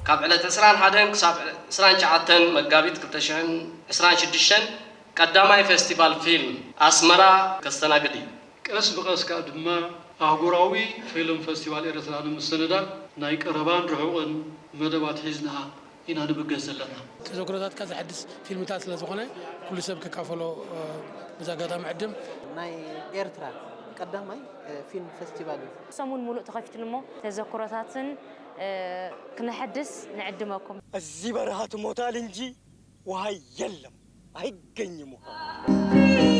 ካብ ዕለት ዕስራን ሓደን ክሳብ ዕስራን ትሽዓተን መጋቢት ክልተ ሽሕን ዕስራን ሽዱሽተን ቀዳማይ ፌስቲቫል ፊልም ኣስመራ ከስተናግድ እዩ። ቀስ ብቐስ ከኣ ድማ ኣህጉራዊ ፊልም ፌስቲቫል ኤርትራ ንምስንዳእ ናይ ቀረባን ርሑቕን መደባት ሒዝና ኢና ንብገስ ዘለና። ተዘክሮታትካ ዘሐድስ ፊልምታት ስለ ዝኾነ ኩሉ ሰብ ክካፈሎ፣ እ፣ በዚ ኣጋጣሚ ዕድም። ናይ ኤርትራ ቀዳማይ፣ እ፣ ፊልም ፌስቲቫል እዩ። ሰሙን ሙሉእ ተኸፊቱን እሞ ተዘክሮታትን፣ እ፣ ክነሐድስ ንዕድመኩም። እዚህ በረሃ ትሞታል እንጂ ውሃ የለም፣ አይገኝም ውሃ።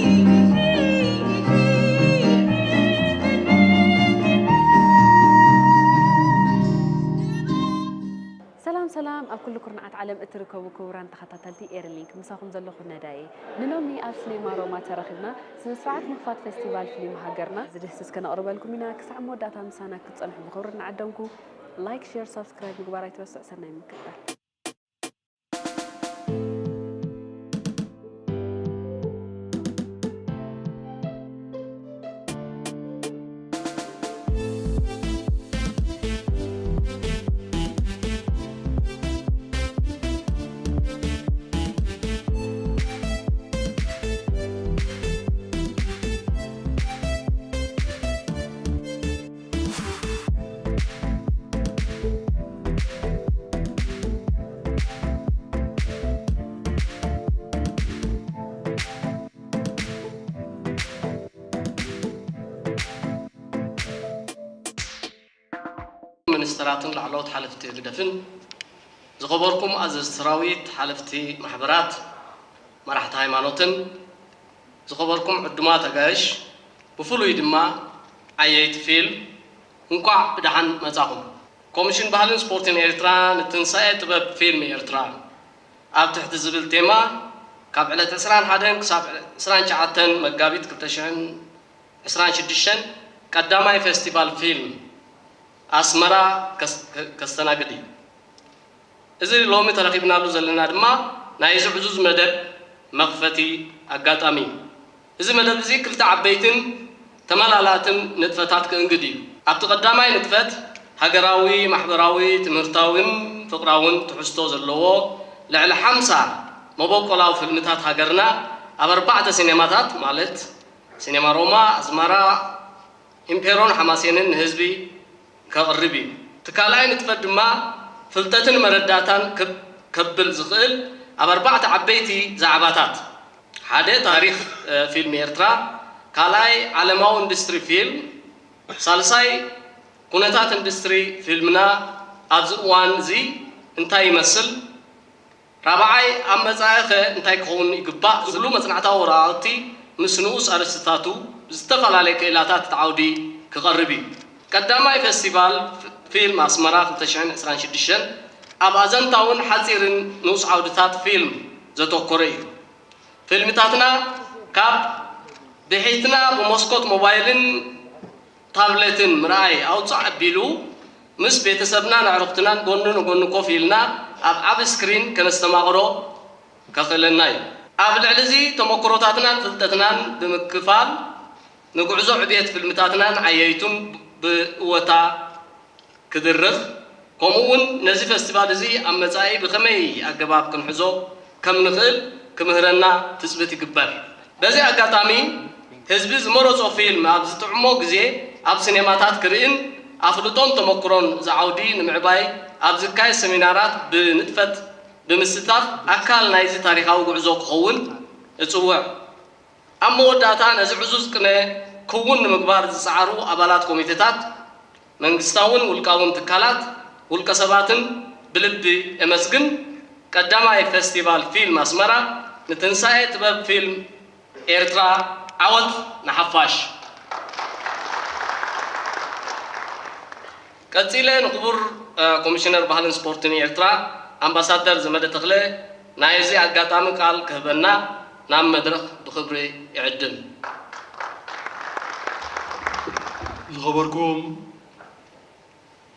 ሰላም ሰላም፣ ኣብ ኩሉ ኩርናዓት ዓለም እትርከቡ ክቡራን ተኸታተልቲ ኤሪ ሊንክ፣ ምሳኹም ዘለኹ ነዳየ። ንሎሚ ኣብ ሲኔማ ሮማ ተረኺብና ስነ ስርዓት ምኽፋት ፌስቲቫል ፊልም ሃገርና ዝድህስስ ከነቕርበልኩም ኢና። ክሳዕ መወዳእታ ምሳና ክትጸንሑ ብኽብሪ እናዓደምኩ፣ ላይክ፣ ሼር፣ ሳብስክራይብ ምግባር ኣይትረስዑ። ሰናይ ምክትታል። ሚኒስተራትን ላዕለዎት ሓለፍቲ ህግደፍን፣ ዝኸበርኩም ኣዘዝቲ ሰራዊት፣ ሓለፍቲ ማሕበራት፣ መራሕቲ ሃይማኖትን፣ ዝኸበርኩም ዕዱማት ኣጋይሽ፣ ብፍሉይ ድማ ዓየይቲ ፊልም፣ እንቋዕ ብደሓን መጻኹም። ኮሚሽን ባህልን ስፖርትን ኤርትራ ንትንሳኤ ጥበብ ፊልም ኤርትራ ኣብ ትሕቲ ዝብል ቴማ፣ ካብ ዕለት ዕስራን ሓደን ክሳብ ዕስራን ትሽዓተን መጋቢት ክልተ ሽሕን ዕስራን ሽዱሽተን ቀዳማይ ፌስቲቫል ፊልም ኣስመራ ከስ-፣ ከ-፣ ከስተናግድ እዩ። እዚ ሎሚ ተረኺብናሉ ዘለና ድማ ናይዚ ዕዙዝ መደብ መኽፈቲ ኣጋጣሚ እዩ። እዚ መደብ እዚ ክልተ ዓበይትን ተመላላእትን ንጥፈታት ክእንግድ እዩ። ኣብቲ ቀዳማይ ንጥፈት ሃገራዊ፣ ማሕበራዊ፣ ትምህርታዊን ፍቕራውን ትሕዝቶ ዘለዎ ልዕሊ ሓምሳ መበቆላዊ ፊልምታት ሃገርና ኣብ ኣርባዕተ ሲኔማታት ማለት ሲኔማ ሮማ፣ ኣስመራ፣ ኢምፔሮን ሓማሴንን ንህዝቢ ከቕርብ እዩ። እቲ ካልኣይ ንጥፈት ድማ ፍልጠትን መረዳእታን ክብ-፣ ከብል ዝኽእል ኣብ ኣርባዕተ ዓበይቲ ዛዕባታት፣ ሓደ ታሪኽ፣ እ፣ ፊልም ኤርትራ፣ ካልኣይ ዓለማዊ ኢንዱስትሪ ፊልም፣ ሳልሳይ ኩነታት ኢንዱስትሪ ፊልምና ኣብዚ እዋን እዚ እንታይ ይመስል፣ ራብዓይ፣ ኣብ መጻኢ ኸ እንታይ ክኸውን ይግባእ ዝብሉ መጽናዕታዊ ወረቓቕቲ ምስ ንኡስ ኣርእስትታቱ ብዝተፈላለየ ክኢላታት እቲ ዓውዲ ክቐርብ እዩ። ቀዳማይ ፌስቲቫል ፊልም ኣስመራ ክልተ ሽሕን ዕስራን ሽዱሽተን ኣብ ኣዘንታውን ሓጺርን ንኡስ ዓውድታት ፊልም ዘተኮረ እዩ። ፊልምታትና ካብ ብሒትና ብመስኮት ሞባይልን ታብሌትን ምርኣይ ኣውጻእ ኣቢሉ፣ ምስ ቤተሰብናን ኣዕሩኽትናን ጎኒ ንጎኒ ኮፍ ኢልና ኣብ ዓቢ ስክሪን ከነስተማቕሮ ከኽእለና እዩ። ኣብ ልዕሊ እዚ ተመክሮታትናን ፍልጠትናን ብምክፋል፣ ንጉዕዞ ዕብየት ፊልምታትናን ዓየይቱን ብእወታ ክድርኽ፣ ከምኡ'ውን ነዚ ፈስቲቫል እዚ ኣብ መጻኢ ብኸመይ ኣገባብ ክንሕዞ ከም ንኽእል ክምህረና ትጽቢት ይግበር። በዚ ኣጋጣሚ፣ ህዝቢ ዝመረጾ ፊልም ኣብ ዝጥዕሞ ግዜ ኣብ ሲኔማታት ክርእን ኣፍልጦን ተመክሮን እዚ ዓውዲ ንምዕባይ ኣብ ዝካየድ ሰሚናራት ብንጥፈት ብምስታፍ ኣካል ናይዚ ታሪኻዊ ጉዕዞ ክኸውን እጽውዕ። ኣብ መወዳእታ፣ ነዚ ዕዙዝ ቅነ ክውን ንምግባር ዝጸዓሩ ኣባላት ኮሚቴታት፣ መንግስታውን ውልቃውን ትካላት፣ ውልቀ ሰባትን ብልቢ እመስግን። ቀዳማይ ፌስቲቫል ፊልም ኣስመራ ንትንሳኤ ጥበብ ፊልም ኤርትራ፣ ዓወት ንሓፋሽ። ቀጺለ ንክቡር፣ እ፣ ኮሚሽነር ባህልን ስፖርትን ኤርትራ ኣምባሳደር ዘመደ ተኽለ ናይዚ ኣጋጣሚ ቃል ክህበና ናብ መድረኽ ብኽብሪ ይዕድም። ዝኸበርኩም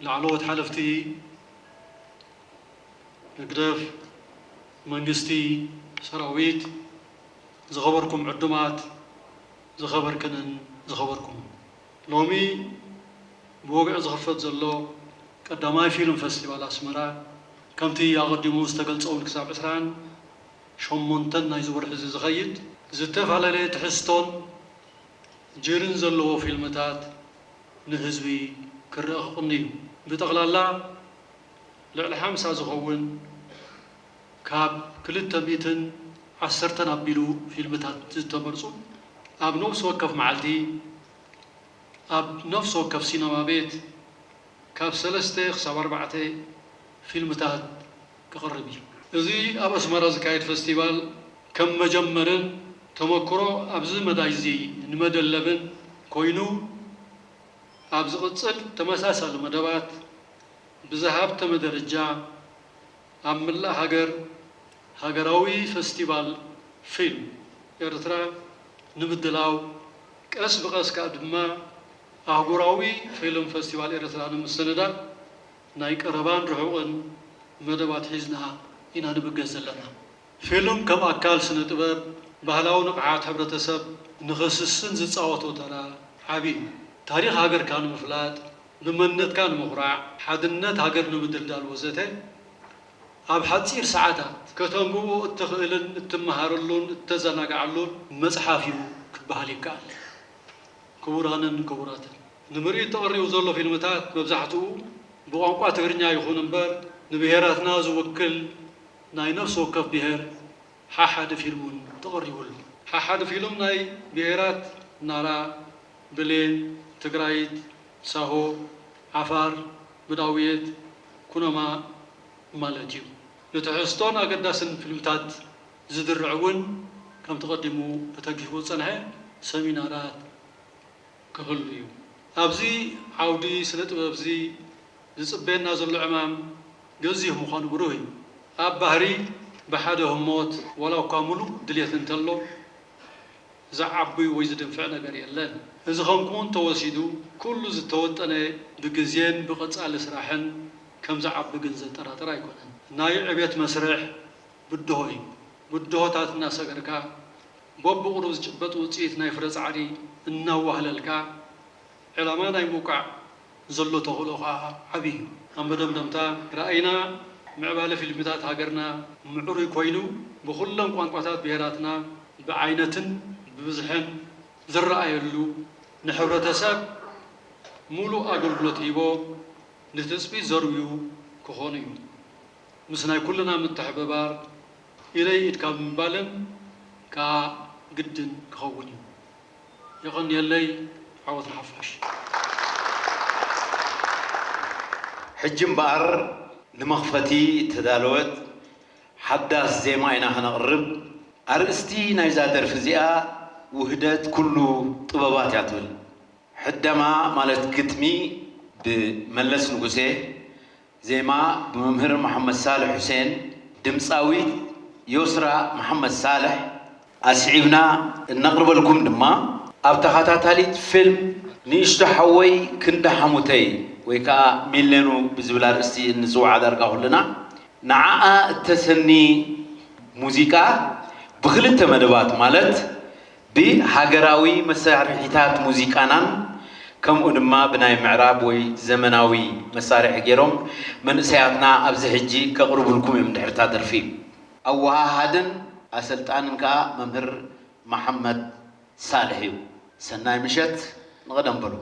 ላዕለዎት ሓለፍቲ ህግደፍ፣ መንግስቲ፣ ሰራዊት፣ ዝኸበርኩም ዕዱማት፣ ዝኸበርክንን ዝኸበርኩምን። ሎሚ ብወግዒ ዝኽፈት ዘሎ ቀዳማይ ፊልም ፈስቲቫል ኣስመራ ከምቲ ኣቐዲሙ ዝተገልጸ እውን ክሳብ ዕስራን ሸሞንተን ናይዚ ወርሒ እዚ ዝኸይድ ዝተፈላለየ ትሕዝቶን ጅርን ዘለዎ ፊልምታት ንህዝቢ ክረአ ክቕኒ እዩ። ብጠቕላላ ልዕሊ ሓምሳ ዝኸውን ካብ ክልተ ሚእትን ዓሰርተን ኣቢሉ ፊልምታት ዝተመርጹ ኣብ ነፍሲ ወከፍ መዓልቲ ኣብ ነፍሲ ወከፍ ሲነማ ቤት ካብ ሰለስተ ክሳብ ኣርባዕተ ፊልምታት ክቕርብ እዩ። እዚ ኣብ ኣስመራ ዝካየድ ፈስቲቫል ከም መጀመርን ተመክሮ ኣብዚ መዳይ እዚ ንመደለብን ኮይኑ ኣብ ዝቕጽል ተመሳሳሊ መደባት ብዝሃብተመ ደረጃ ኣብ መላእ ሃገር ሃገራዊ ፈስቲቫል ፊልም ኤርትራ ንምድላው፣ ቀስ ብቐስ ከኣ ድማ ኣህጉራዊ ፊልም ፈስቲቫል ኤርትራ ንምስንዳእ ናይ ቀረባን ርሑቕን መደባት ሒዝና ኢና ንብገስ ዘለና። ፊልም ከም ኣካል ስነ ጥበብ፣ ባህላዊ ንቕሓት ሕብረተሰብ ንኽስስን ዝጻወቶ ተራ ዓቢ እዩ። ታሪኽ ሃገርካ ንምፍላጥ፣ ብመንነትካ ንምኹራዕ፣ ሓድነት ሃገር ንምድልዳል ወዘተ ኣብ ሓጺር ሰዓታት ከተንብቦ እትኽእልን እትመሃረሉን እተዘናግዓሉን መጽሓፍ እዩ ክበሃል ይከኣል። ክቡራንን ክቡራትን፣ ንምርኢት ተቐሪቡ ዘሎ ፊልምታት መብዛሕትኡ ብቋንቋ ትግርኛ ይኹን እምበር ንብሄራትና ዝውክል ናይ ነፍሲ ወከፍ ብሄር ሓሓደ ፊልም እውን ተቐሪቡ ኣሎ። ሓሓደ ፊልም ናይ ብሄራት ናራ፣ ብሌን፣ ትግራይት፣ ሳሆ፣ ዓፋር፣ ብዳውየት፣ ኩናማ ማለት እዩ። ንትሕዝቶን ኣገዳስን ፊልምታት ዝድርዕ እውን ከምቲ ቀዲሙ ተተጊሁ ዝጸንሐ ሰሚናራት ክህሉ እዩ። ኣብዚ ዓውዲ ስነ ጥበብ እዚ ዝጽበየና ዘሎ ዕማም ገዚፍ ምዃኑ ብሩህ እዩ። ኣብ ባህሪ ብሓደ ህሞት ዋላ እኳ ምሉእ ድሌት እንተሎ ዝዓቢ ወይ ዝድንፍዕ ነገር የለን። እዚ ከምኡ እንተወሲዱ ኩሉ ዝተወጠነ ብግዜን ብቐጻሊ ስራሕን ከም ዝዓቢ ግን ዘጠራጥር ኣይኮነን። ናይ ዕቤት መስርሕ ብድሆ እዩ። ብድሆታት እናሰገርካ በብቑሩብ ዝጭበጥ ውጽኢት ናይ ፍረ ጻዕሪ እናዋህለልካ ዕላማ ናይ ምውቃዕ ዘሎ ተኽእሎ ከኣ ዓቢ እዩ። ኣብ መደምደምታ ራእይና ምዕባለ ፊልምታት ሃገርና ምዕሩይ ኮይኑ ብኹለን ቋንቋታት ብሄራትና ብዓይነትን ብብዝሕን ዝረኣየሉ ንሕብረተሰብ ሙሉእ ኣገልግሎት ሂቦ ንትጽቢት ዘርውዩ ክኾኑ እዩ። ምስ ናይ ኩልና ምትሕብባር ኢደይ ኢድካ ብምባልን ከኣ ግድን ክኸውን እዩ። የቐንየለይ። ዓወት ንሓፋሽ። ሕጂ እምበኣር ንመኽፈቲ እተዳለወት ሓዳስ ዜማ ኢና ከነቕርብ። ኣርእስቲ ናይዛ ደርፊ እዚኣ ውህደት ኩሉ ጥበባት እያ ትብል። ሕደማ ማለት ግጥሚ ብመለስ ንጉሴ፣ ዜማ ብመምህር መሓመድ ሳልሕ ሑሴን፣ ድምጻዊት ዮስራ መሓመድ ሳልሕ። ኣስዒብና እነቕርበልኩም ድማ ኣብ ተኸታታሊት ፊልም ንእሽቶ ሓወይ ክንዲ ሓሙተይ ወይ ከኣ ሚሌኑ ብዝብል ኣርእስቲ እንጽውዓ ዳርጋ ኩልና ንዓኣ እተሰኒ ሙዚቃ ብኽልተ መደባት ማለት ብሃገራዊ መሳርሒታት ሙዚቃናን ከምኡ ድማ ብናይ ምዕራብ ወይ ዘመናዊ መሳርሒ ገይሮም መንእሰያትና ኣብዚ ሕጂ ከቕርቡልኩም እዮም ድሕሪ እታ ደርፊ። ኣወሃሃድን ኣሰልጣንን ከኣ መምህር መሓመድ ሳልሕ እዩ። ሰናይ ምሸት ንቐደም በሉ።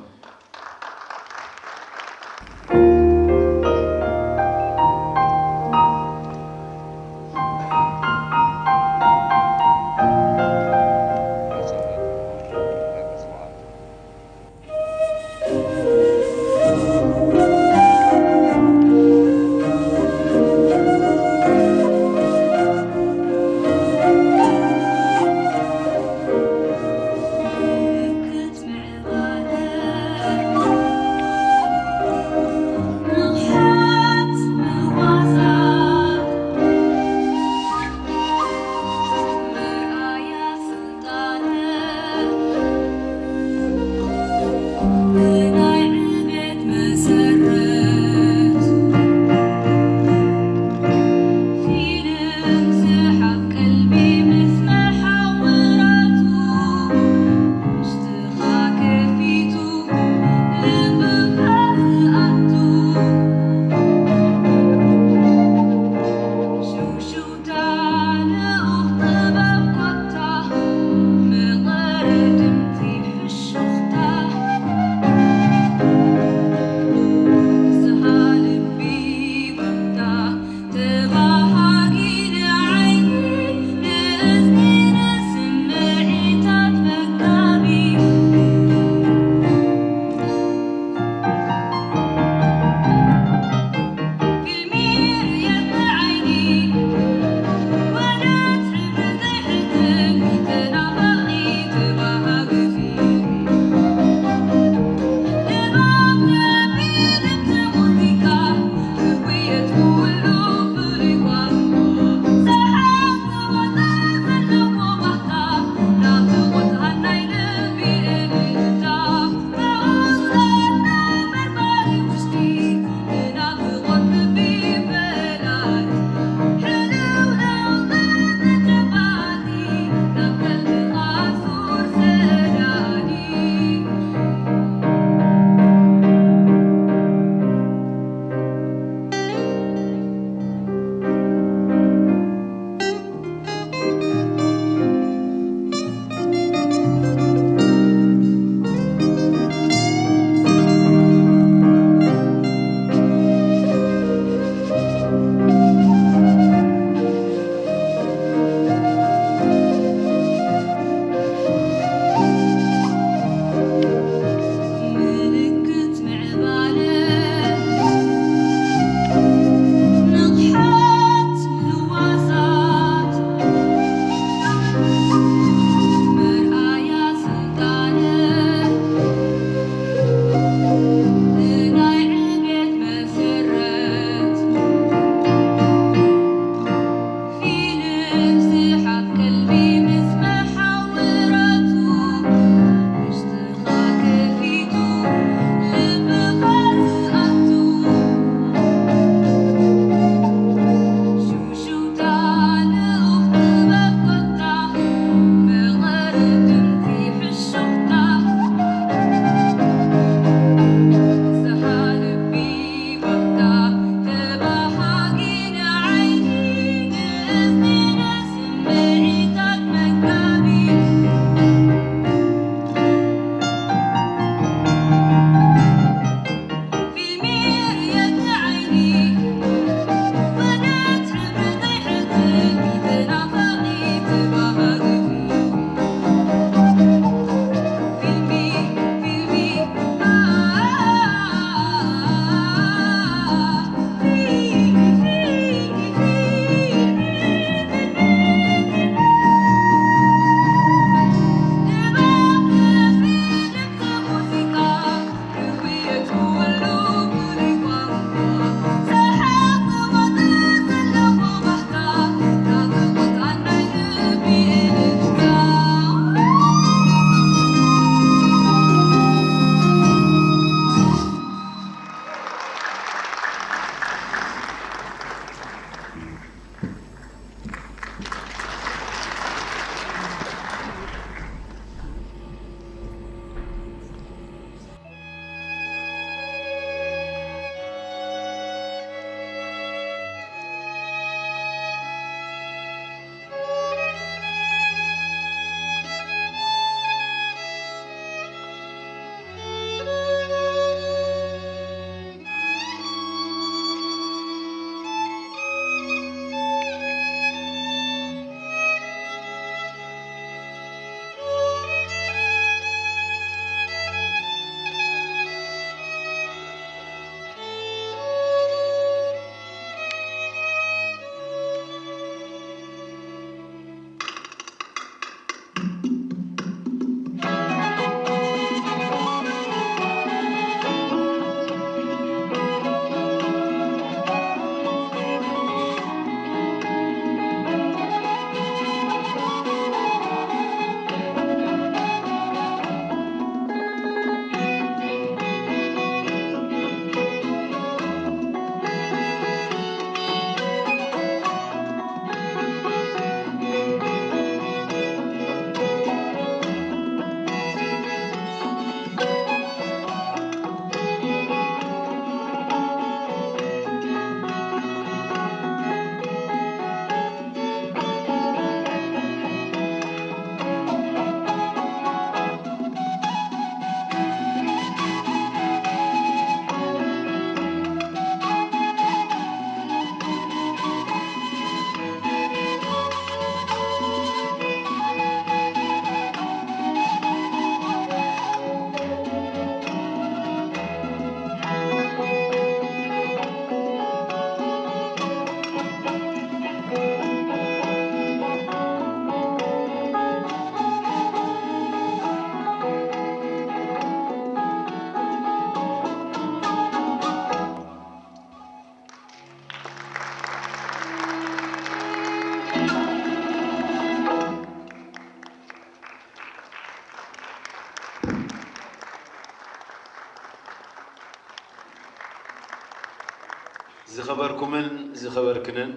ዝኸበርኩምን ዝኸበርክንን፣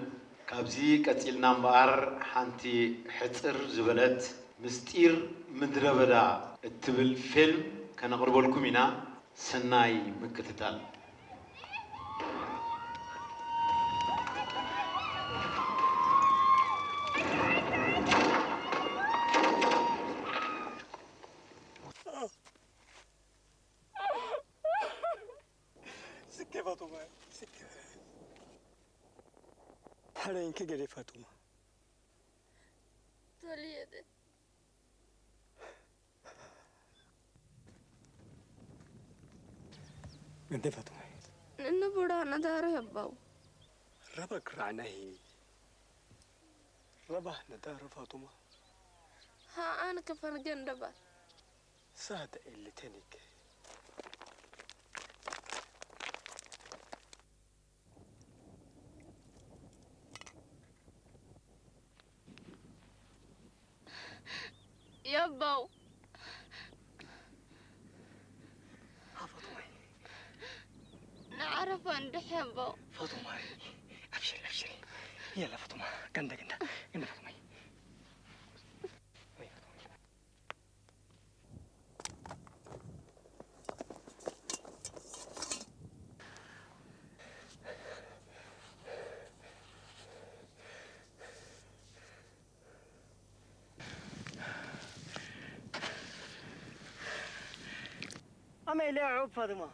ካብዚ ቀጺልና እምበኣር ሓንቲ ሕጽር ዝበለት ምስጢር ምድረ በዳ እትብል ፊልም ከነቕርበልኩም ኢና። ሰናይ ምክትታል። ስኬ ፋጡማ፣ ስኬ። ሓረይንኪ ገዴ ፋጡማ። ተልየደ። ገዴ ፋጡማ። ንንቡራ ነዳረ የባው። ረባ ክራዕና ሂ። ረባ ነዳረ ፋጡማ። ሃኣን ክፈርገን ደባል። ሳደ ኤልተኒክ። የባው። ها فاطمة. ንዓረፋ እንድሕ የባው። فاطمة. أبشري، أبشري. يلا فاطمة، قندة، قندة. قندة فاطمة. وي فاطمة. أما إلى عوب فاطمة.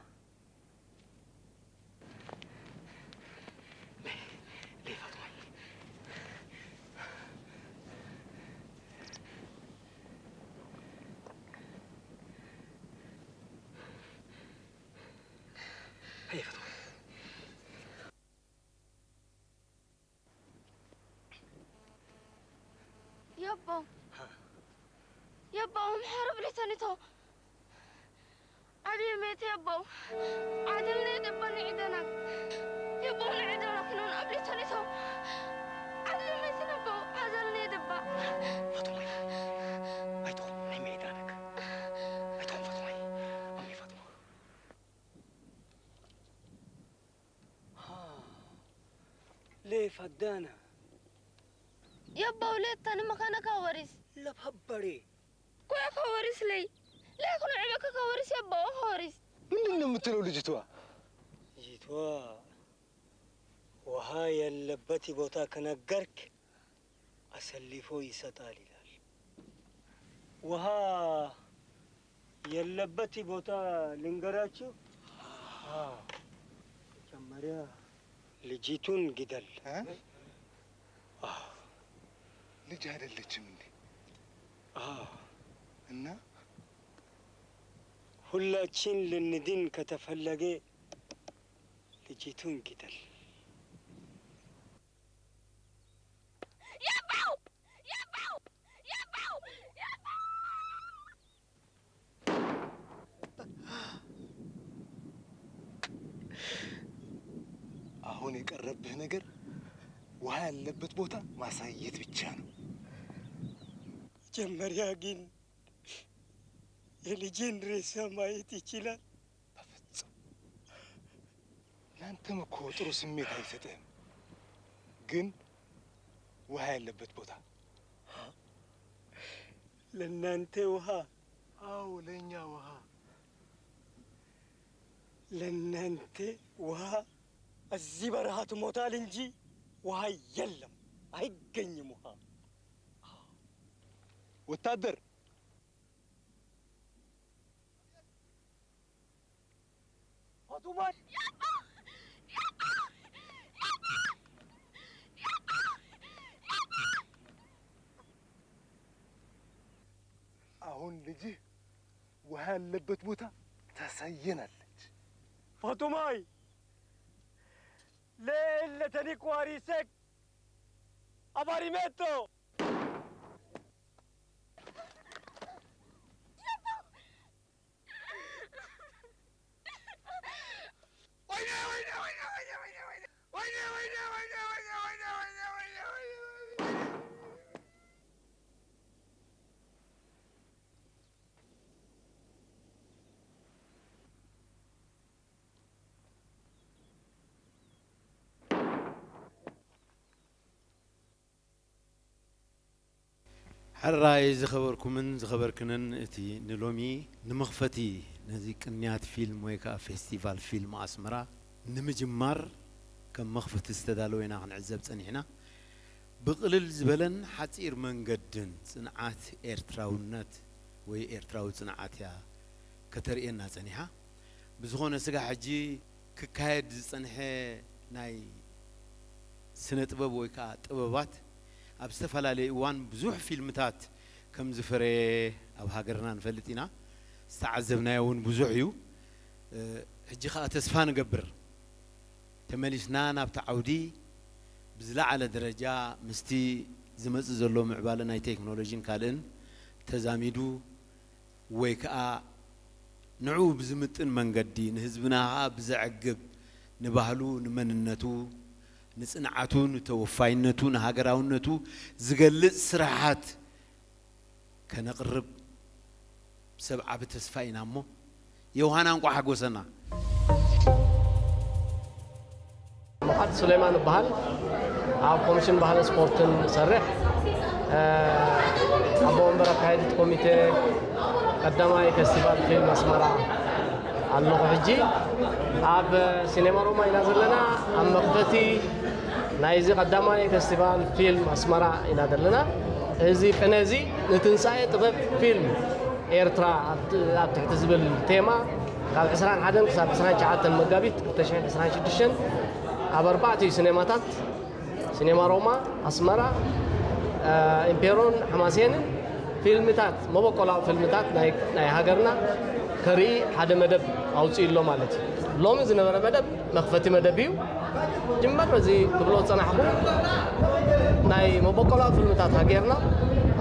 ليه، ليه فاطمة؟ هيا فاطمة. የቦ። የቦ፣ ምሕር ብሊተኒቶ። ዓብዪ ሜት የቦ። ዓደልነ የደባ ንዒደና። የቦ ንዒደና ክኖን ኣብሊተኒቶ። ዓብዪ ሜት የቦ። ዓደልነ የደባ። فاطمة. أيتهم، هي ميدانك. أيتهم فاطمة. أمي فاطمة. ها. ليه فدانا؟ የቦ፣ ውሌት ተኒ መኸነ ካወሪስ። لبهبري. ኮያ ካወሪስ ለይ። ለይ ኩኑ ዕበከ ካወሪስ የቦ፣ ካወሪስ። ምንድን ነው የምትለው ልጅቷ? ልጅቷ ውሃ ያለበት ቦታ ከነገርክ አሰልፎ ይሰጣል ይላል። ውሃ ያለበት ቦታ ልንገራችሁ። አዎ፣ መጀመሪያ ልጅቱን ግደል። እ? አዎ፣ ልጅ አይደለችም እንዴ? አዎ። እና ሁላችን ልንድን ከተፈለገ ልጅቱን ግደል። የባው! የባው! የባው! የባው! አሁን የቀረብህ ነገር ውሃ ያለበት ቦታ ማሳየት ብቻ ነው። መጀመሪያ ግን የልጄን ሬሳ ማየት ይችላል? በፍጹም። ለአንተም እኮ ጥሩ ስሜት አይሰጥህም። ግን ውሃ ያለበት ቦታ ለእናንተ ውሃ አዎ፣ ለእኛ ውሃ ለእናንተ ውሃ እዚህ በረሃ ትሞታል እንጂ ውሃ የለም፣ አይገኝም ውሃ። ወታደር ፋጡማን አሁን ልጅህ ውሃ ያለበት ቦታ ታሳየናለች። ፋጡማይ ለእለተኒ ቋሪሰክ አባሪሜቶ ሕራይ ዝኸበርኩምን ዝኸበርክንን፣ እቲ ንሎሚ ንመኽፈቲ ነዚ ቅንያት ፊልም ወይ ከኣ ፌስቲቫል ፊልም ኣስመራ ንምጅማር ከም መኽፈቲ ዝተዳለወ ኢና ክንዕዘብ ጸኒሕና። ብቕልል ዝበለን ሓጺር መንገድን ጽንዓት ኤርትራውነት ወይ ኤርትራዊ ጽንዓት እያ ከተርእየና ጸኒሓ። ብዝኾነ ስጋ ሕጂ ክካየድ ዝጸንሐ ናይ ስነ ጥበብ ወይ ከኣ ጥበባት ኣብ ዝተፈላለየ እዋን ብዙሕ ፊልምታት ከም ዝፈረየ ኣብ ሃገርና ንፈልጥ ኢና። ዝተዓዘብናዮ እውን ብዙሕ እዩ። እ፣ ሕጂ ከኣ ተስፋ ንገብር ተመሊስና ናብቲ ዓውዲ ብዝለዓለ ደረጃ ምስቲ ዝመጽእ ዘሎ ምዕባለ ናይ ቴክኖሎጂን ካልእን ተዛሚዱ ወይ ከኣ ንዕኡ ብዝምጥን መንገዲ ንህዝብና ከኣ ብዘዕግብ ንባህሉ፣ ንመንነቱ፣ ንጽንዓቱ፣ ንተወፋይነቱ፣ ንሃገራውነቱ ዝገልጽ ስራሓት ከነቕርብ ሰብ ዓቢ ተስፋ ኢና እሞ ዮሃና እንቋዕ ሓጎሰና። ሙሓድ ሱሌማን እበሃል። ኣብ ኮሚሽን ባህልን ስፖርትን እሰርሕ። ኣቦ ወንበር ኣካየዲት ኮሚቴ ቀዳማይ ፌስቲቫል ፊልም ኣስመራ ኣለኹ። ሕጂ ኣብ ሲኔማ ሮማ ኢና ዘለና። ኣብ መኽፈቲ ናይዚ ቀዳማይ ፌስቲቫል ፊልም ኣስመራ ኢና ዘለና። እዚ ቅነ እዚ ንትንሳኤ ጥበብ ፊልም ኤርትራ ኣብ ትሕቲ ዝብል ቴማ ካብ ዕስራን ሓደን ክሳብ ዕስራን ትሽዓተን መጋቢት ክልተ ሽሕን ዕስራን ሽዱሽተን ኣብ ኣርባዕቲኡ ሲኔማታት፣ ሲኔማ ሮማ፣ ኣስመራ፣ ኢምፔሮን ሓማሴንን ፊልምታት፣ መበቆላዊ ፊልምታት ናይ ሃገርና ከርኢ ሓደ መደብ ኣውፂኡ ኣሎ ማለት እዩ። ሎሚ ዝነበረ መደብ መኽፈቲ መደብ እዩ። ጅመር እዚ ክብሎ ዝፀናሕኩ ናይ መበቆላዊ ፊልምታት ሃገርና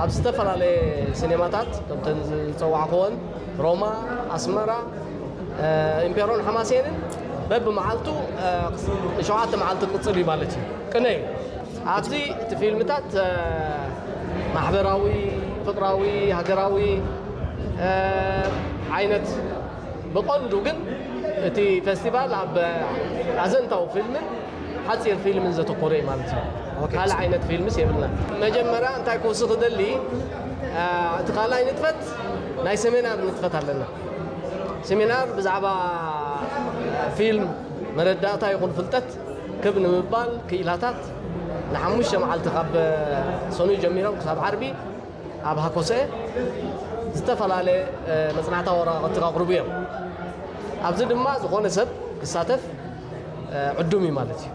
ኣብ ዝተፈላለየ ሲኔማታት ከምተን ዝፀዋዕክወን ሮማ፣ ኣስመራ፣ ኢምፔሮን ሓማሴንን በብመዓልቱ ንሸውዓተ መዓልቲ ክቕፅል እዩ ማለት እዩ። ቅነ እዩ። ኣብዚ እቲ ፊልምታት ማሕበራዊ፣ ፍቕራዊ፣ ሃገራዊ ዓይነት ብቐንዱ ግን እቲ ፌስቲቫል ኣብ ኣዘንታዊ ፊልምን ሓፂር ፊልምን ዘተኮረ እዩ ማለት እዩ። ካልእ ዓይነት ፊልምስ የብልና። መጀመርያ እንታይ ክውስኽ እደሊ፣ እቲ ካልኣይ ንጥፈት ናይ ሰሚናር ንጥፈት ኣለና። ሰሚናር ብዛዕባ ፊልም መረዳእታ ይኹን ፍልጠት ክብ ንምባል ክኢላታት ንሓሙሽተ መዓልቲ ካብ ሰኑይ ጀሚሮም ክሳብ ዓርቢ ኣብ ሃኮሰ ዝተፈላለየ መጽናዕታዊ ወረቓቕቲ ከቕርቡ እዮም። ኣብዚ ድማ ዝኾነ ሰብ ክሳተፍ ዕዱም እዩ ማለት እዩ።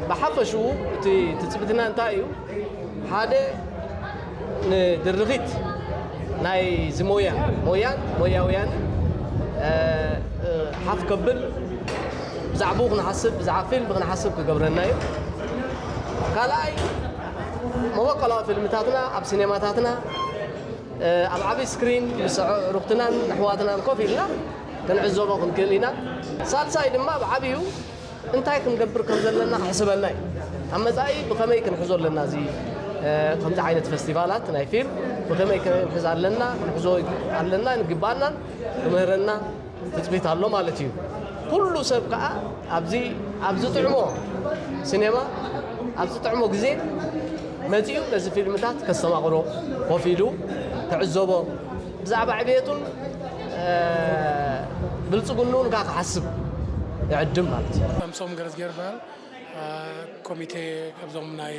ብሓፈሽኡ እቲ ትጽቢትና እንታይ እዩ? ሓደ ንድርኺት ናይዚ ሞያ፣ ሞያን ሞያውያንን ሓፍ ከብል ብዛዕባኡ ክንሓስብ፣ ብዛዕባ ፊልም ክንሓስብ ክገብረና እዩ። ካልኣይ መበቆላዊ ፊልምታትና ኣብ ሲኔማታትና ኣብ ዓብዪ ስክሪን ምስ ኣዕሩኽትናን ኣሕዋትናን ኮፍ ኢልና ክንዕዘቦ ክንክእል ኢና። ሳልሳይ ድማ ብዓብዩ እንታይ ክንገብር ከም ዘለና ክሕስበና እዩ። ኣብ መጻኢ ብኸመይ ክንሕዞ ኣለና እዚ ከምዚ ዓይነት ፈስቲቫላት ናይ ፊልም ብኸመይ ክንሕዝ ኣለና፣ ክንሕዞ ኣለና ንግባኣናን ክምህረና ትጽቢት ኣሎ ማለት እዩ። ኩሉ ሰብ ከኣ ኣብዚ ኣብ ዝጥዕሞ ሲኔማ ኣብ ዝጥዕሞ ግዜ መጺኡ ነዚ ፊልምታት ከስተማቕሮ ኮፍ ኢሉ ክዕዘቦ ብዛዕባ ዕብየቱን ብልጽግንኡን ከኣ ክሓስብ ይዕድም ማለት እዩ። ሳምሶም ገረዝጊሄር ይበሃል። ኮሚቴ ካብዞም ናይ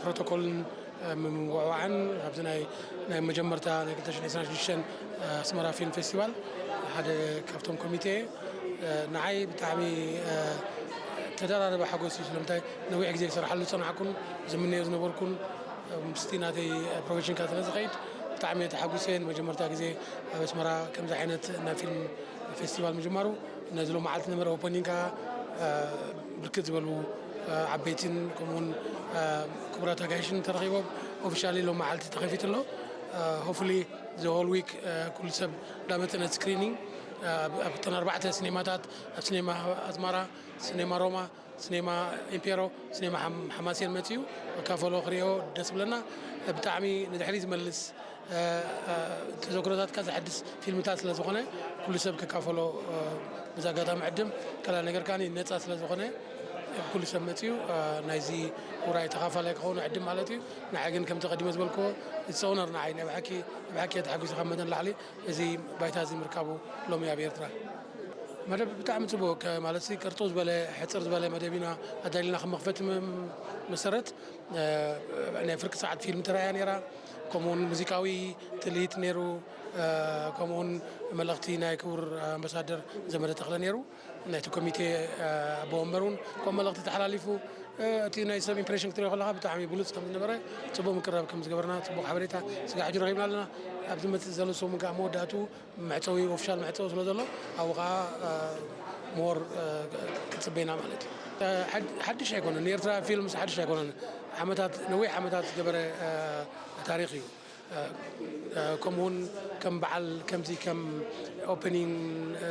ፕሮቶኮልን ምምውዕዋዕን ኣብዚ ናይ ናይ መጀመርታ ናይ ክልተ ሽሕን ዕስራን ሽዱሽተን ኣስመራ ፊልም ፌስቲቫል ሓደ ካብቶም ኮሚቴ እየ። ንዓይ ብጣዕሚ ተደራረበ ሓጎስ እዩ። ስለምንታይ ነዊሕ ግዜ ክሰርሓሉ ዝጸናሕኩን ዝምነዮ ዝነበርኩን ምስቲ ናተይ ፕሮፌሽን ከኣ ስለ ዝኸይድ ብጣዕሚ እየ ተሓጒሰ። ንመጀመርታ ግዜ ኣብ ኣስመራ ከምዚ ዓይነት ናይ ፊልም ፌስቲቫል ምጅማሩ ነዚ ሎማዓልቲ ዝነበረ ኦፐኒንግ ከኣ ብርክት ዝበሉ ዓበይትን ከምኡውን ክቡራት ኣጋይሽን ተረኺቦም ኦፊሻሊ ሎማዓልቲ ተኸፊቱ ኣሎ። Hopefully the whole week ኩሉ ሰብ እንዳመፀ ነቲ ስክሪኒንግ ኣብተን ኣርባዕተ ሲኔማታት ኣብ ሲኔማ ኣስመራ፣ ሲኔማ ሮማ፣ ሲኔማ ኢምፔሮ፣ ሲኔማ ሓማሴን መፂኡ ክካፈሎ ክሪኦ ደስ ብለና። ብጣዕሚ ንድሕሪት ዝመልስ ተዘክሮታትካ ዘሐድስ ፊልምታት ስለ ዝኾነ ኩሉ ሰብ ክካፈሎ በዚ ኣጋጣሚ ዕድም። ካልኣይ ነገር ከኣ ነፃ ስለ ዝኾነ ኩሉ ሰብ መፅዩ ናይዚ ውራይ ተኻፋላይ ክኸውን ዕድም ማለት እዩ። ንዓይ ግን ከምቲ ቀዲመ ዝበልክዎ ዝፀውነር ንዓይ ናይ ብሓቂ ናይ ብሓቂ ተሓጒሰ ካብ መጠን ላዕሊ እዚ ባይታ እዚ ምርካቡ ሎሚ ኣብ ኤርትራ መደብ ብጣዕሚ ፅቡቅ ማለት ቅርጡ ዝበለ ሕፅር ዝበለ መደብ ኢና ኣዳሊና ከም መክፈቲ መሰረት ናይ ፍርቂ ሰዓት ፊልም ተራእያ ነይራ። ከምኡውን ሙዚቃዊ ትልሂት ነይሩ። ከምኡውን መልእኽቲ ናይ ክቡር ኣምባሳደር ዘመደ ተኽለ ነይሩ። ናይቲ ኮሚቴ ኣቦ ወንበር እውን ከም መልእኽቲ ተሓላሊፉ። እቲ ናይ ሰብ ኢምፕሬሽን ክትሪኦ ከለካ ብጣዕሚ ብሉፅ ከም ዝነበረ፣ ፅቡቅ ምቅርራብ ከም ዝገበርና፣ ፅቡቅ ሓበሬታ ስጋዕ ሕጂ ረኪብና ኣለና። ኣብዚ መፅእ ዘሎ ሰሙን ከዓ መወዳእቱ መዕፀዊ ኦፊሻል መዕፀዊ ስለ ዘሎ ኣብኡ ከዓ ሞር ክፅበይና ማለት እዩ። ሓድሽ ኣይኮነን ንኤርትራ ፊልምስ ሓድሽ ኣይኮነን። ዓመታት ነዊሕ ዓመታት ዝገበረ ታሪክ እዩ። ከምኡውን ከም በዓል ከምዚ ከም ኦፕኒንግ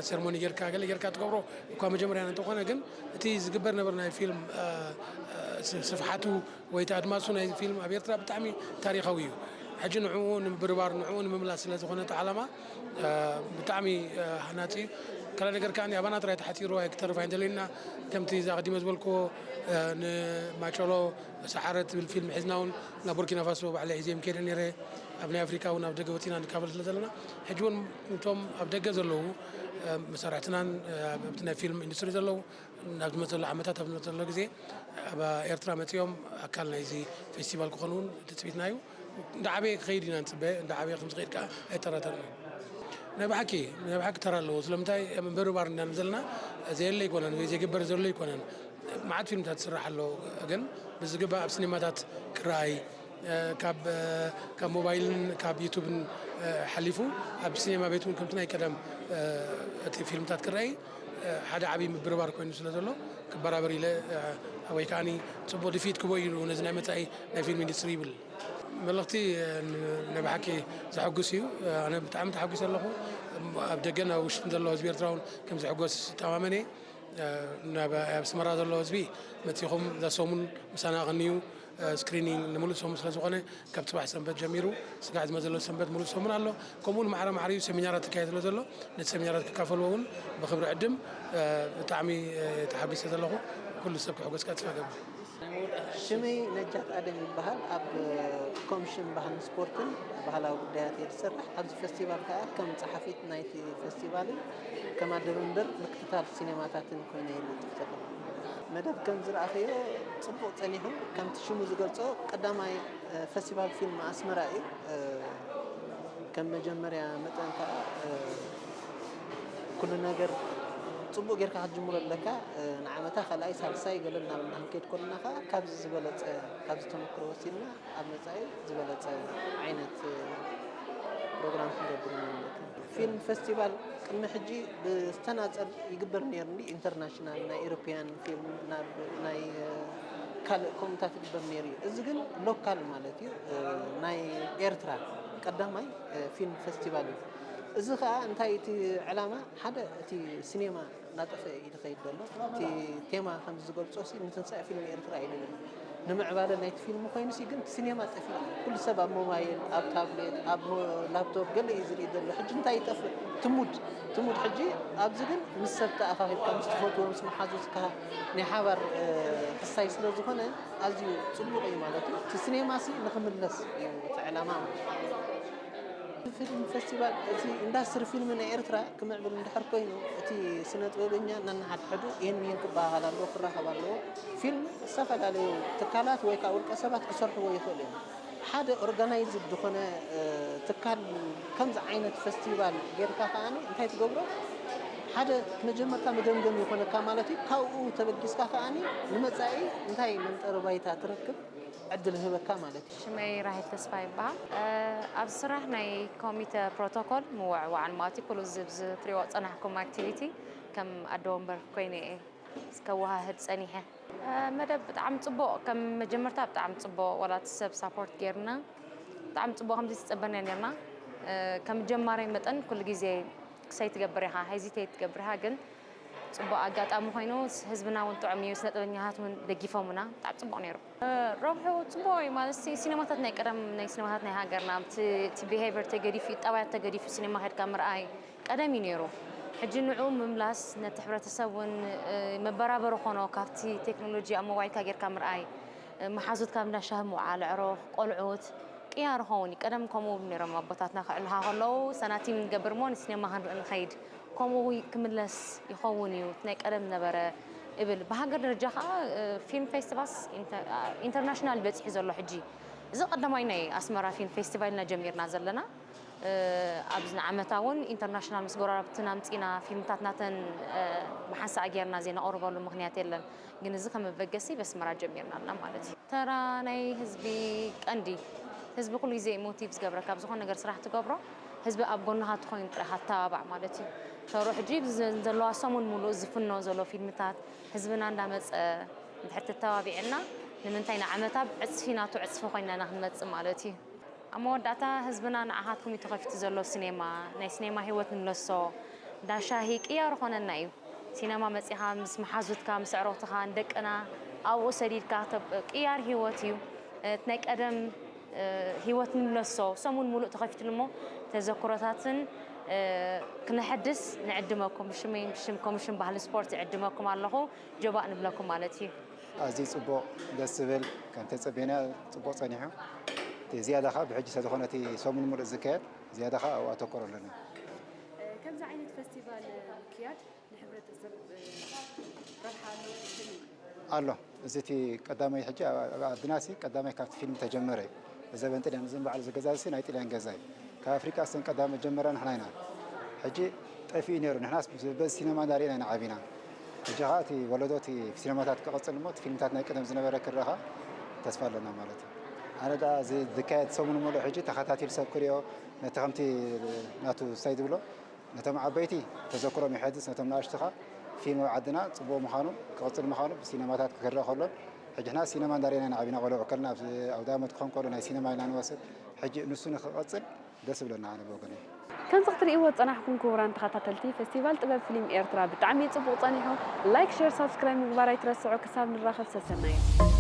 ሴርሞኒ ጌርካ ገለ ጌርካ ትገብሮ እኳ መጀመርያ እንተኾነ ግን እቲ ዝግበር ነበር ናይ ፊልም ስፍሓቱ ወይ ኣድማሱ ናይ ፊልም ኣብ ኤርትራ ብጣዕሚ ታሪካዊ እዩ። ሕጂ ንዕኡ ንምብርባር ንዕኡ ንምምላስ ስለ ዝኾነ እቲ ዓላማ ብጣዕሚ ሃናፂ እዩ። ካልእ ነገር ከዓ ኣባና ጥራይ ተሓፂሩ ኣይክተርፍ ኣይንደለና። ከምቲ ኣቐዲመ ዝበልክዎ ንማጨሎ ሰሓረ ትብል ፊልም ሒዝና እውን ናብ ቡርኪና ፋሶ ባዕለ ሒዘ ምከደ ነይረ። ኣብ ናይ ኣፍሪካ እውን ኣብ ደገ ወፂና ንካፈል ስለ ዘለና ሕጂ እውን እቶም ኣብ ደገ ዘለዉ መሳርሕትናን ኣብቲ ናይ ፊልም ኢንዱስትሪ ዘለዉ ናብ ዝመፀሉ ዓመታት ኣብ ዝመፀሉ ግዜ ኣብ ኤርትራ መፂኦም ኣካል ናይዚ ፌስቲቫል ክኾኑ እውን ትፅቢትና እዩ። እንዳ ዓበየ ክኸይድ ኢና ንፅበ፣ እንዳ ዓበየ ከም ዝኸይድ ከዓ ኣይጠራጠርን። ናይ ብሓቂ ናይ ብሓቂ ተራ ኣለዎ። ስለምንታይ ምብርባር እንዳን ዘለና ዘየለ ኣይኮነን ወይ ዘይግበር ዘሎ ኣይኮነን። መዓት ፊልምታት ዝስራሕ ኣሎ፣ ግን ብዝግባእ ኣብ ሲኒማታት ክረኣይ ካብ ካብ ሞባይልን ካብ ዩቱብን ሓሊፉ ኣብ ሲኔማ ቤት እውን ከምቲ ናይ ቀደም እቲ ፊልምታት ክረኣይ ሓደ ዓብዪ ምብርባር ኮይኑ ስለ ዘሎ ክበራበር ኢለ ወይ ከዓኒ ፅቡቅ ድፊት ክቦ ኢሉ ነዚ ናይ መፃኢ ናይ ፊልም ኢንዱስትሪ ይብል። መልእኽቲ ናይ ብሓቂ ዘሐጉስ እዩ። ኣነ ብጣዕሚ ተሓጒሰ ኣለኹ። ኣብ ደገን ኣብ ውሽጥን ዘሎ ህዝቢ ኤርትራ እውን ከም ዝሕጎስ ይተማመን እየ። ናብ ኣስመራ ዘሎ ህዝቢ መፂኹም እዛ ሰሙን ምሳና ቅንዩ ስክሪኒንግ ንምሉእ ሰሙን ስለ ዝኾነ ካብ ፅባሕ ሰንበት ጀሚሩ ስጋዕ ዝመዘሎ ሰንበት ሙሉእ ሰሙን ኣሎ። ከምኡውን ማዕረ ማዕሪኡ ሰሚናራት ትካየድ ስለ ዘሎ ነቲ ሰሚናራት ክካፈልዎ እውን ብክብሪ ዕድም ብጣዕሚ ተሓጒሰ ዘለኹ። ኩሉ ሰብ ክሕጎስ ከዓ ተስፋ ገብር። ሽመይ ነጃት ኣደም ይበሃል። ኣብ ኮሚሽን ባህልን ስፖርትን ባህላዊ ጉዳያት እየ ዝሰርሕ። ኣብዚ ፈስቲቫል ከዓ ከም ጸሓፊት ናይቲ ፈስቲቫልን ከም ኣደባንበር ምክትታል ሲኔማታትን ኮይነ እየ ዝነጥፍ ዘለኹ። መደብ ከም ዝረኣኸዮ ጽቡቕ ጸኒሑ። ከምቲ ሽሙ ዝገልጾ ቀዳማይ ፈስቲቫል ፊልም ኣስመራ እዩ። ከም መጀመርያ መጠን ከዓ ኩሉ ነገር ጽቡቕ ጌርካ ክትጅምሮ ኣለካ። ንዓመታ ካልኣይ ሳልሳይ ገለ እናበልና ክንከይድ ከለና ከዓ ካብዚ ዝበለጸ ካብዚ ተመክሮ ወሲድና ኣብ መጻኢ ዝበለጸ ዓይነት ፕሮግራም ክንገብር ኢና ማለት እዩ። ፊልም ፈስቲቫል ቅድሚ ሕጂ ብዝተናጸል ይግበር ነይሩ እንዲ ኢንተርናሽናል ናይ ኤሮፒያን ፊልም ናብ ናይ ካልእ ከምኡታት ይግበር ነይሩ እዩ። እዚ ግን ሎካል ማለት እዩ ናይ ኤርትራ ቀዳማይ ፊልም ፈስቲቫል እዩ። እዚ ከዓ እንታይ እቲ ዕላማ ሓደ እቲ ሲኔማ እናጠፈ እዩ ዝኸይድ ዘሎ። እቲ ቴማ ከም ዝገልጾ ሲ ንትንሳኤ ፊልም ኤርትራ እዩ ዝብል። ንምዕባለ ናይቲ ፊልም ኮይኑ ሲ ግን እቲ ሲኔማ ጠፊኡ። ኩሉ ሰብ ኣብ ሞባይል፣ ኣብ ታብሌት፣ ኣብ ላፕቶፕ ገለ እዩ ዝርኢ ዘሎ። ሕጂ እንታይ ይጠፍእ? ትሙድ ትሙድ ሕጂ ኣብዚ ግን ምስ ሰብ ተኣኻኺብካ ምስ ትፈትዎ ምስ መሓዙትካ ናይ ሓባር ክሳይ ስለ ዝኾነ ኣዝዩ ጽቡቕ እዩ ማለት እዩ። እቲ ሲኔማ ሲ ንኽምለስ እዩ እቲ ዕላማ ማለት እዩ። ፊልም ፈስቲቫል እቲ ኢንዳስትሪ ፊልም ናይ ኤርትራ ክምዕብል እንድሕር ኮይኑ እቲ ስነ ጥበበኛ እናናሓድሕዱ ይህን ይህን ክበሃሃል ኣለዎ ክራኸብ ኣለዎ። ፊልም ዝተፈላለዩ ትካላት ወይ ከዓ ውልቀ ሰባት ክሰርሕዎ ይኽእሉ እዮም። ሓደ ኦርጋናይዝድ ዝኾነ ትካል ከምዚ ዓይነት ፈስቲቫል ጌርካ ከዓኒ እንታይ ትገብሮ ሓደ መጀመርታ መደምደም ይኾነካ ማለት እዩ። ካብኡ ተበጊስካ ከዓኒ ንመፃኢ እንታይ መንጠሪ ባይታ ትረክብ ዕድል ህበካ ማለት እዩ። ሽመይ ራሄል ተስፋ ይበሃል። ኣብዚ ስራሕ ናይ ኮሚተ ፕሮቶኮል ምውዕዋዕን ማለት እዩ። ኩሉ እዚ ኣብዚ ትሪእዎ ዝፀናሕኩም ኣክቲቪቲ ከም ኣደ ወንበር ኮይነ እየ ከወሃህድ ፀኒሐ። መደብ ብጣዕሚ ፅቡቕ፣ ከም መጀመርታ ብጣዕሚ ፅቡቕ፣ ዋላ እቲ ሰብ ሳፖርት ጌርና ብጣዕሚ ፅቡቕ፣ ከምዚ ዝተፀበና ኔርና። ከም ጀማሪ መጠን ኩሉ ግዜ ክሰይ ትገብር ኢኻ፣ ሄዚቴት ትገብር ኢኻ፣ ግን ፅቡቕ ኣጋጣሚ ኮይኑ ህዝብና እውን ጥዑም እዩ፣ ስነ ጥበበኛታት እውን ደጊፎምና፣ ብጣዕሚ ፅቡቕ ነይሩ። ረብሑ ፅቡቕ እዩ ማለት ሲ-፣ ሲነማታት ናይ ቀደም ናይ ሲነማታት ናይ ሃገርና እቲ እቲ ቢሄቨር ተገዲፉ ጠባያት ተገዲፉ ሲነማ ከድካ ምርኣይ ቀደም እዩ ነይሩ። ሕጂ ንዕኡ ምምላስ ነቲ ሕብረተሰብ እውን መበራበሪ ኾኖ ካብቲ ቴክኖሎጂ ኣብ ሞባይልካ ጌርካ ምርኣይ፣ መሓዙትካ እንዳ ሻሂ ምውዓል፣ ኣዕሩኽ፣ ቆልዑት ቅያር ኸውን እዩ። ቀደም ከምኡ ነይሮም ኣቦታትና ክዕልኻ ከለዉ ሰናቲም ንገብር እሞ ንሲኔማ ክንርኢ ንኸይድ፣ ከምኡ ክምለስ ይኸውን እዩ እቲ ናይ ቀደም ነበረ እብል። ብሃገር ደረጃ ከዓ ፊልም ፌስቲቫልስ ኢንተርናሽናል በፂሑ ዘሎ ሕጂ። እዚ ቀዳማይ ናይ ኣስመራ ፊልም ፌስቲቫል ኢና ጀሚርና ዘለና። ኣብዚ ንዓመታ እውን ኢንተርናሽናል ምስ ጎረባብትና ኣምፂና ፊልምታት ናተን ብሓንሳእ ጌርና ዘይነቕርበሉ ምኽንያት የለን። ግን እዚ ከም መበገሲ በስመራ ጀሚርና ኣለና ማለት እዩ። ተራ ናይ ህዝቢ ቀንዲ ህዝቢ ኩሉ ግዜ ሞቲቭ ዝገብረካ ኣብ ዝኾነ ነገር ስራሕ ትገብሮ ህዝቢ ኣብ ጎንኻ ትኾይኑ ጥራሕ ኣተባባዕ ማለት እዩ። ተሩ ሕጂ ዘለዋ ሰሙን ሙሉእ ዝፍኖ ዘሎ ፊልምታት ህዝብና እንዳመፀ እንድሕር ተተባቢዕና ንምንታይ ንዓመታ ዕፅፊ ናቱ ዕፅፊ ኮይና ኢና ክንመፅእ ማለት እዩ። ኣብ መወዳእታ ህዝብና ንዓኻትኩም እዩ ተኸፊቱ ዘሎ ሲኔማ፣ ናይ ሲኔማ ህይወት ንምለሶ፣ እንዳ ሻሂ ቅያር ኾነና እዩ። ሲነማ መጺኻ ምስ መሓዙትካ፣ ምስ ኣዕሩኽትኻ፣ ንደቅና ኣብኡ ሰዲድካ ተብ-፣ ቅያር ህይወት እዩ። እቲ ናይ ቀደም ህይወት ንምለሶ፣ ሰሙን ሙሉእ ተኸፊትሉ እሞ ተዘክሮታትን ክነሐድስ ንዕድመኩም። ብሽመይ ብሽም ኮሚሽን ባህሊ ስፖርት ይዕድመኩም ኣለኹ። ጆባእ ንብለኩም ማለት እዩ። ኣዝዩ ጽቡቕ፣ ደስ ዝብል፣ ከም ተጸበና ጽቡቕ ጸኒሑ። እቲ ዝያዳ ኸኣ ብሕጂ ስለ ዝኾነ እቲ ሰሙን ሙሉእ ዝካየድ፣ ዝያዳ ኸኣ ኣብኡ ኣተኩሮ ኣለና። ከምዚ ዓይነት ፈስቲቫል ምክያድ ንሕብረተሰብ ረብሓ ኣለዎ ትብል? ኣሎ። እዚ እቲ ቀዳማይ ሕጂ ኣብ፣ ኣብ ዓድና ሲ ቀዳማይ ካብቲ ፊልም ተጀመረ። እዚ ኣብ እንጥልያን እዝን በዓል ዝገዛ ሲ ናይ ጥልያን ገዛ እዩ። ካብ ኣፍሪቃ ስተን ቀዳሚ መጀመርያ ንሕና ኢና። ሕጂ ጠፊኡ ነይሩ። ንሕናስ በዚ ሲነማ እንዳርኤና ኢና ዓቢና። ሕጂ ኸኣ እቲ ወለዶ እቲ ሲነማታት ክቕጽል እሞ እቲ ፊልምታት ናይ ቀደም ዝነበረ ክረኻ ተስፋ ኣለና ማለት እዩ። ኣነ ደኣ እዚ ዝካየድ ሰሙን ሙሉእ ሕጂ ተኸታቲሉ ሰብ ክሪኦ ነቲ ከምቲ ናቱ ሳይ ዝብሎ ነቶም ዓበይቲ ተዘክሮም ይሕድስ፣ ነቶም ንኣሽቱ ኸኣ ፊልም ኣብ ዓድና ጽቡቕ ምዃኑ ክቕጽል ምዃኑ ብሲነማታት ክረአ ከሎን ሕጂ ንሕና ሲነማ እንዳርኤና ኢና ዓቢና። ቆልዑ ከለና ኣብ ኣውደ ዓመት ክኾን ከሎ ናይ ሲነማ ኢና ንወስድ። ሕጂ ንሱ ንኽቕጽል ደስ ይብለና ኣነ ብወገነይ። ከምዚ ክትርእይዎ ዝጸናሕኩም ክቡራን ተኸታተልቲ ፈስቲቫል ጥበብ ፊልም ኤርትራ ብጣዕሚ እዩ ጽቡቕ ጸኒሑ። ላይክ፣ ሼር፣ ሳብስክራይብ ምግባር ኣይትረስዑ። ክሳብ ንራኸብ ሰሰናዩ።